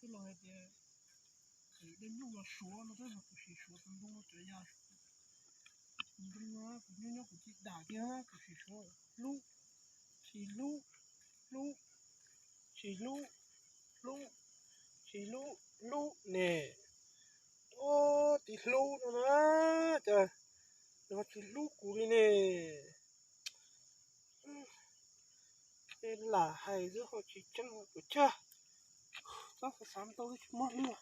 Los hais tias dej nyuj los suav no tab sis kuv sim suav tus ntoo no cov yas tus ntoo no kuv nyob nyob kuv cia dam kiag kuv sim suav hlub tsis hlub hlub tsis hlub hlub tsis hlub hlub ne. Ob tib hlub no na, cas nws ho tsis hlub kuv li ne. Lam hais xwb ho tsis tseeb kuv cag. Txhob xav xav ntau tsis muaj hlub.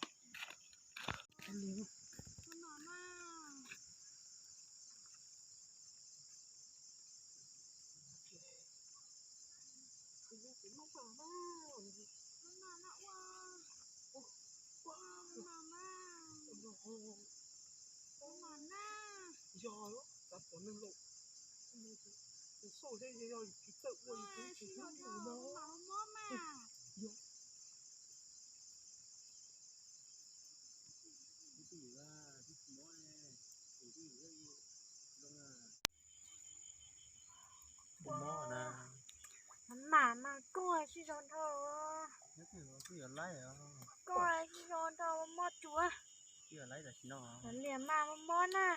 Yog, xav pom neeg laus, tus xauj thiab yog tsis txawj ua yus twb tsis hlub yus no. Mam mas kuj sib zog dhau, kuj sib zog dhau mob tsuav. Liam mas mob mob na.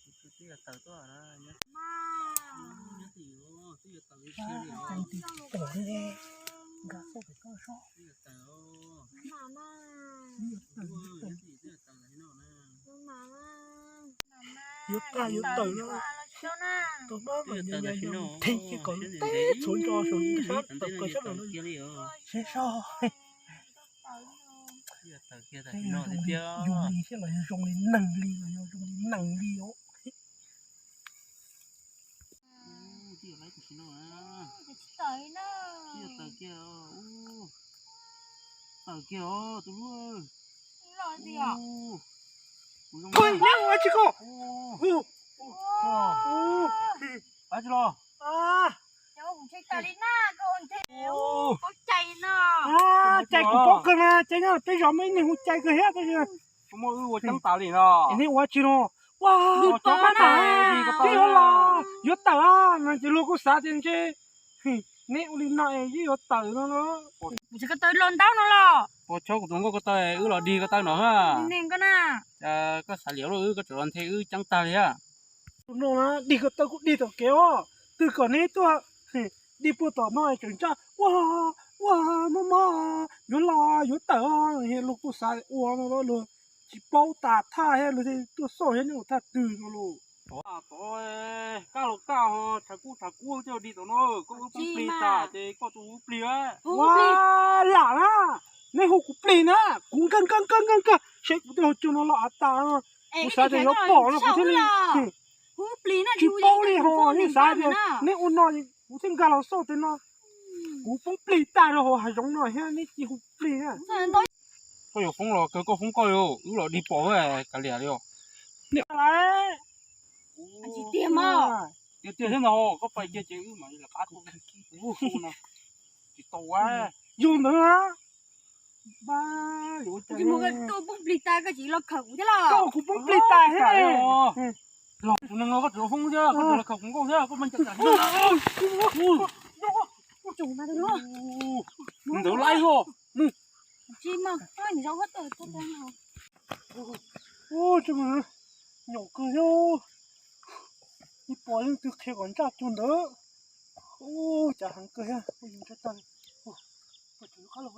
Mas yuav tawm yuav tawm no, tau mab mas nyas nyas yog them ces kom teb txhuav ntso saum sab tawm plaws sab no. Sab so, zoo li, yus li thiab los yog zoo li neeg li los yog zoo li neeg li os. Tawm kiag os tus hlub. Neb ua tsis koj. Ua tsis los. Cais kuv paub kawg na, cais nyob peb zos muaj ib niag hu cais kawg thiab tab sis neb ua tsis los. Ua tsis los, peb yuav los yuav tawm no ces luag kuj xav tias ntshe neb ua li no es yeej yuav tawm no no. Kuv tsis ko taw los ntaub no los. Pos chob kuv tus nkauj ko taw wb los dig ko taw no ha. Koj xav liam luaj wb koj tseem los nthe wb ceeb tag li ha. Tus no na dig ko taw kuj dig tom kev os, twg kom neb tuaj dig puag tom no tseem ntsaj ua ua mob mob yuav los yuav tawm os, luag kuj xav ua no luag tsis paub tas thaj thiab luag thiaj tuaj xauj thiab neb ua thaj twg no los. Tod, kaj los kaj ho tshav kub tshav kub coj dig tom no, koj wb poob plig tas ces koj tus wb plig. Ua lam na, neb hu kuv plig na, kuv nkag nkag nkag nkag nkag seb kuv tej hauv cua no los av tas no, kuv xav tias yuav pom no kuv thiaj li tsis paub li ho, neb xav tias neb ua no kuv thiaj nkag los xauj tej no. Kuv poob plig tag rau hauv hav zoov no thiab neb cia hu plig na. Koj yuav foob los kawg koj foob koj, wb los dig pom kav liam li os. Tiag tiag thiab ntag, koj pais kiag ces wb mam li qab tu no. Tsis tau, yog ntawd. Koj poob plig tas thiab. Los kuv neeg no koj tseem foob thiab koj tseem los khaws kuv nkauj thiab koj ntawd laib os. Mus. Nyom kawg thiab, ib pom leej twg qhia kom ntsaj cuag ntawd. Ub, cas heev kawg thiab, ub, yus ntsaj tag li. Ub, koj tseem lub qab los.